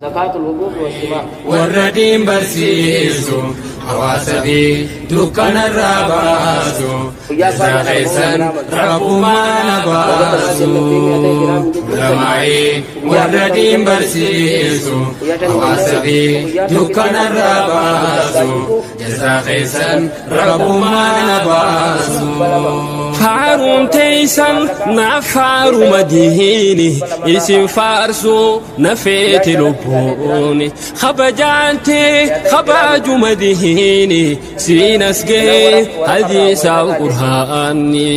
Zakaatul hubuubi wassimaar. Warra diin barsiisu hawaasa fi dukkanarraa baasu jazaa keessan rabbumaan baasu. Ulamaa'ii warra diin barsiisu hawaasa fi dukkanarraa baasu jazaa keessan rabbumaan baasu. Faaruun teeysan naaf faaruma diini, isin faarsuu na feete lubbuuni, kabajaante kabajuma diini, siin as gahee hadiisaaf qur'aanni,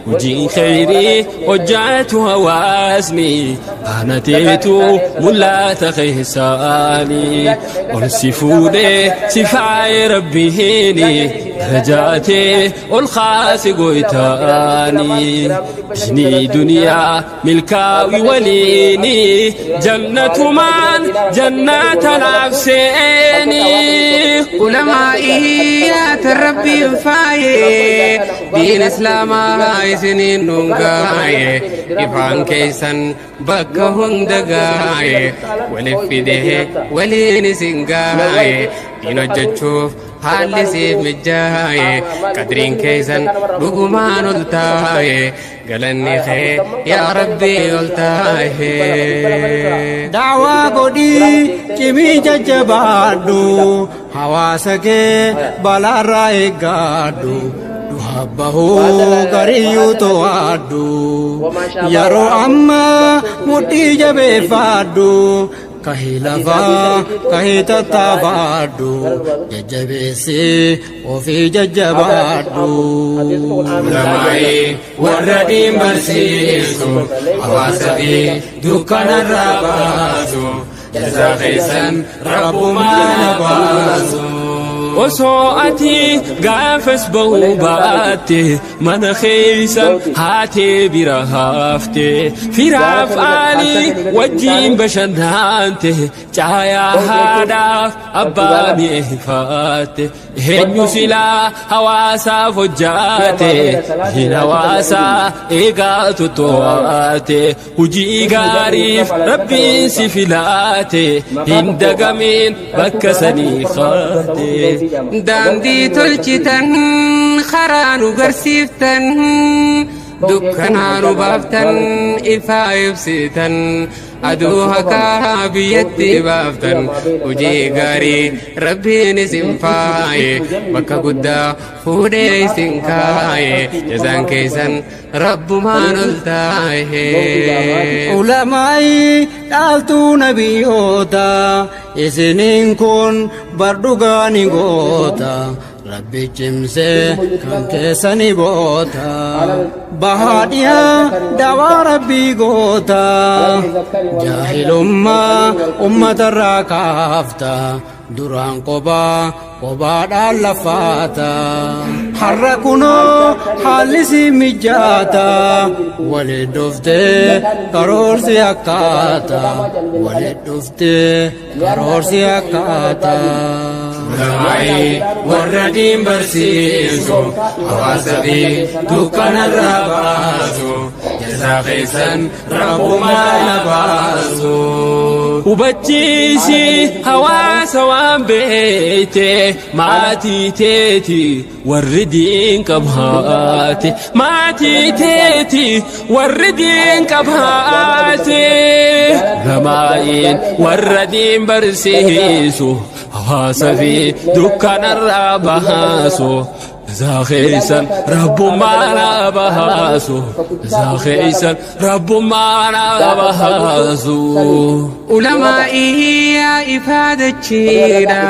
hojiin kheyrii hojjaatu hawaasni anateetu mul'ata keessaani, ol si fuudhee si faaye rabbiini, darajaatee ol kaase goytaani, diinii duniyaa milkaawi waliini, jannatumaan jannata naaf seeni. Ulamaa'iyaata rabbiin faaye, diin islaamaa isiniin dhungaaye, ifaan keessan bakka hunda gaaye, walif fidee waliin isin gaaye, diin hojjechuuf haalli siif mijaaye, qadriin keessan dhugumaan ol taaye, galanni kee yaa rabbii ol taaye. Da'waa godhii cimii jajjabaadhu, hawaasa kee balaarraa eeggadhu, du'a bahuu gariyyuu to'adhu, yeroo ammaa mudhii jabeeffadhu, kahii lafaa kahii tattaafadhu, jajjabeessii ofii jajjabaadhu. Ulamaa'ii warra diin barsiisu hawaasa fi dukkanarraa baasu jazaa keessan rabbumaan baasu. Osoo ati gaafas bahuu baatte, mana keeysan haatee bira hafte, firaaf aalii wajjiin bashannante, caayaa haadhaaf abbaa mi'eeffatte, eenyu silaa hawaasaaf hojjaate, hin hawaasaa eegaa toto'ate, hujii gaariif rabbiin si filaate, hin dagamin bakka sanii kaate. Daandii tolchitan, karaa nu garsiiftan, dukkanaa nu baaftan, ifaa ibsitan, aduu haqaa biyyatti baaftan, hojii gaarii rabbiin isin faaye, bakka guddaa fuudhee isin kaaye, jazaan keessan rabbumaan ol taaye. Ulamaa'ii dhaaltuu nabiyyoota, isiniin kun bar dhugaa ni goota, rabbi cimsee kan keessani boota, bahaa dhiyaa dawaa rabbii goota, jaahilummaa ummatarraa kaafta, duraan qobaa qobaadhaan lafaata, har'a kunoo haalli si mijaata, waliin dhuftee karoorsi akkaata, waliin dhuftee karoorsi akkaata. Ulamaa'ii warra diin barsiisu hawaasa fi dukkanarraa baasu jazaa keessan rabbumaan baasu. Hubachiisi hawaasa waan beeyte, maatii teeti warri diin qabaate, maatii teeti warri diin qabaate, ulamaa'iin warra diin barsiisu hawaasa fi dukkanarraa baasu jazaa keessan rabbummaan baasu, jazaa keessan rabbummaan baasu. Ulamaa'iyaa ifaadachiidha,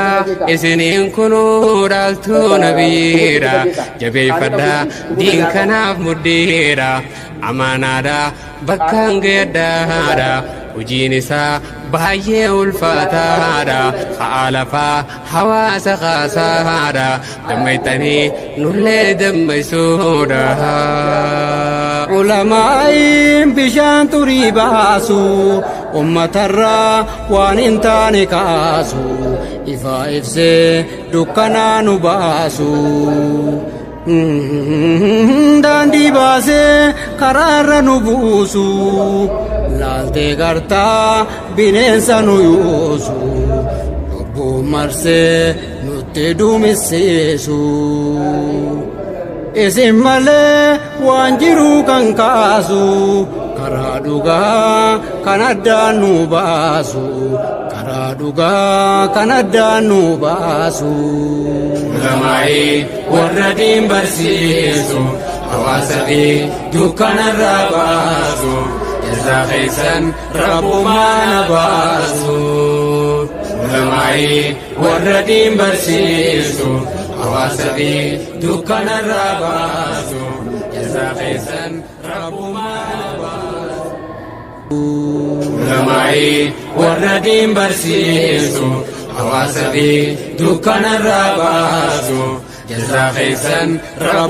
isiniin kunuu dhaaltuu nabiyyiidha, jabeeffadha diin kanaaf mudhiidha, amaanaadha bakkaan gayadhaadha, hojiin isaa baay'ee ulfaataadha, ha'a lafaa hawaasa kaasaadha, dammaytanii nullee dammaysuudha. Ulamaa'iin bishaan xurii baasu, ummatarraa waan hin taane kaasu, ifaa ibsee dukkanaa nu baasu. Daandii baasee karaarra nu buusu. Laaltee gartaa bineensa nu yoosu lubbuu marsee nutti duumesseesu. Isin malee waan jiru kan kaasu karaa dhugaa kan addaan nu baasu karaa dhugaa kan addaan nu baasu. Ulamaa'ii warra diin barsiisu hawaasa fi dukkanarraa baasu jazaa keessan rabbumaan baasu. Ulamaa'ii warra diin barsiisu hawaasa fi dukkanarraa baasu jazaa keessan rabbumaan baasu. Ulamaa'ii warra diin barsiisu hawaasa fi dukkanarraa baasu jazaa keessan rabbumaan.